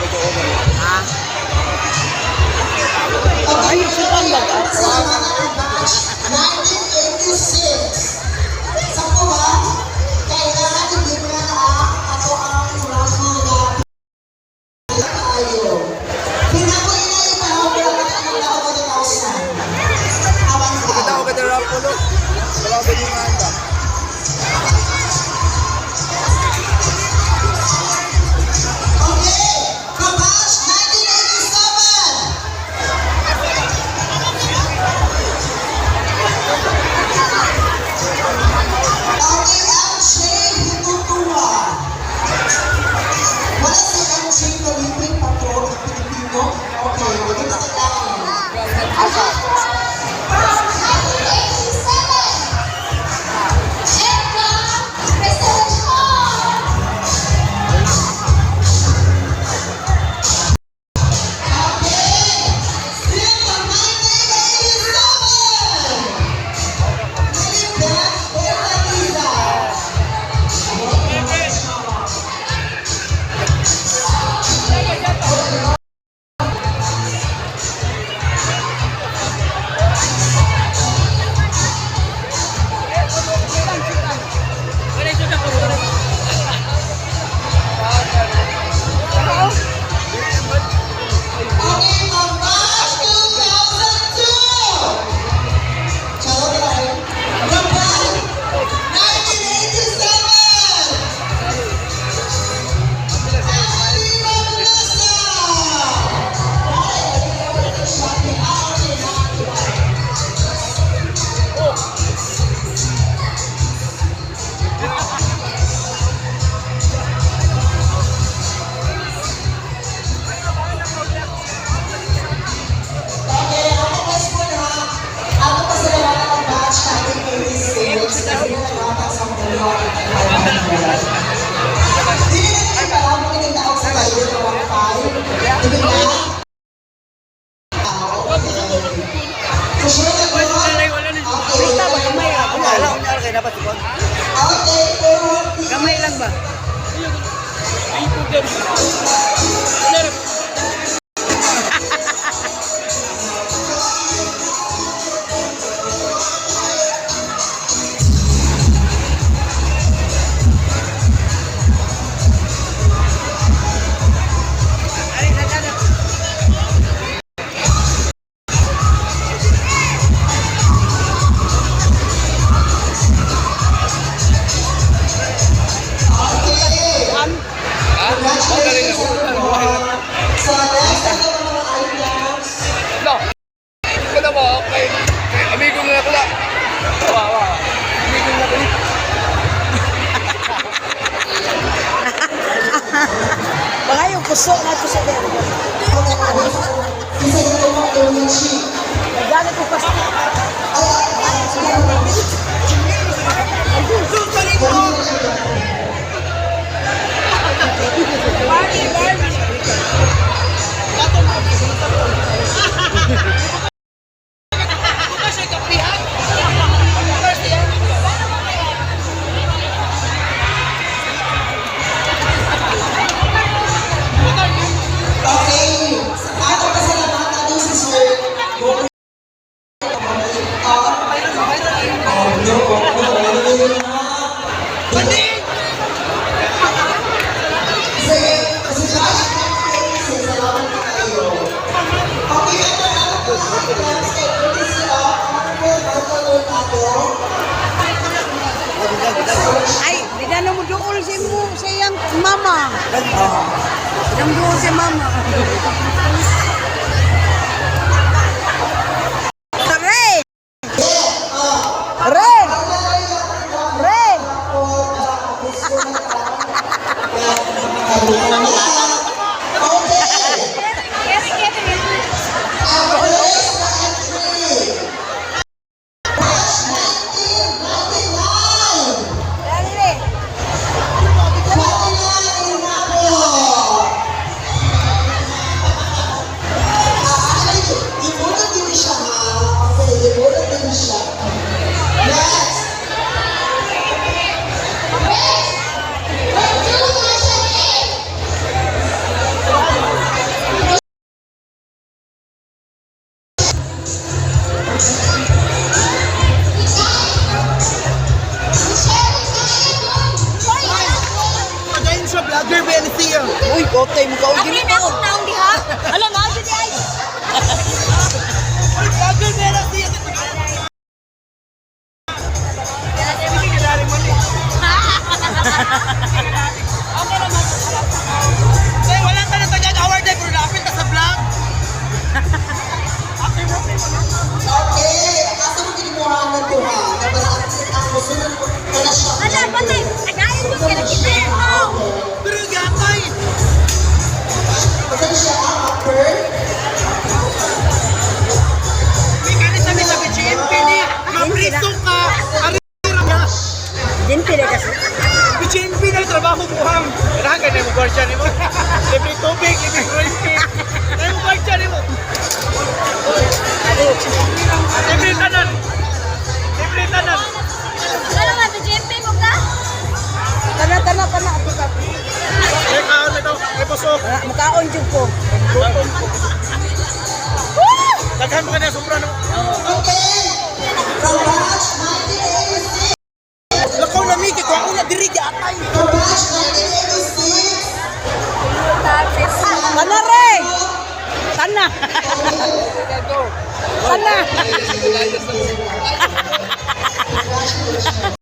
Ha? Okay, Ay, sukan ba ka? sa mga batch 1986. Sa kuha, kailangan hindi na ang ato ang raffle na tayo. Pinako ina yung panahon wala ka ng tao 2,000. Awan ka. Kita ko kada raffle. Wala ko yung handa. Okay, kabatch 1987. Okay, MJ Hitutua. Wala si MJ Kalipin Patron ng Pilipino? Okay, ito na kailangan. Asa? From 1987, Edgar Recepcion. Okay, still from 1987. Lilibet Bernaliza. Okay, from batch 2002. Charot lang. From batch 1987. Ali Magnosa. Shopping. Ah, okay na. Okay, ako mas po na. Ako pasalamatan ang batch 1986 kasi nakata sa mundo at 500. Dili na kayo pala mo kinitaog sa tayo na 1.5. Dili na? Ah, okay. For sure na ba? Okay. Kita ba gamay ra? Wala ko niya kay dapat ikon. Okay, forward please. Gamay lang ba? Okay. Congratulations, everyone. So next, ano ang mga items? No. Ko na mo kay kay amigo na ako la. Wa wa. Amigo na ko ni. Baka yung kusok na kusok din. Isa yung mga energy. Naggamit ko pasti. Ay, ay, ay, sige. Barbie, Barbie. Okay. Ato pasalamatan din si Sir Gory. Oh, no, no, no, no, no. Sige, si Josh, salamat na kayo. Okay, ito na ako po sa items kay courtesy of Honorable Michael Hurtado. Ay, di na mo dool si mo sa iyang mama. Nang dool si mama. Re! Re! Re! Okay. Ang first na entry. Batch 1999. Dali, re. Fatima Inapo. Ah, actually, devoted din siya ha. Okay, devoted din siya. Next. Next, from 2008, ni siya. Uy, kotay mo kaon Ako rin akong taong diha. Alam mo, di ay. Uy, vlogger na lang siya. Kaya wala ka na taga award day pero napil ta sa vlog. Okay, asa mo ginimuhanan ko ha? Nabalaan ang musunod ko na siya. Ala, patay. Agayon ko kaya kita. Pero gatay. Asa na siya ang upper? May kanis sa sa BGMP ni. Mapriso ka. Arira ka. Dinti na kasi. BGMP na yung trabaho mo ham. Kailangan ka na mo guardian nimo. Libre tubig, libre grocery. Ay mo guardian nimo. Libre tanan. Libre tanan. Ano man, BGMP mo ka? Tana, tana, tana. Ato ka. Ay kaon na to. Ay busog. Wala, Mukaon jud ko. Daghan mo ka na sobra no. Okay, from batch 1986. Lakaw na mi kay ko ako na diri gatay. From batch 1986. Tana re. Tana. Tana. Congratulations.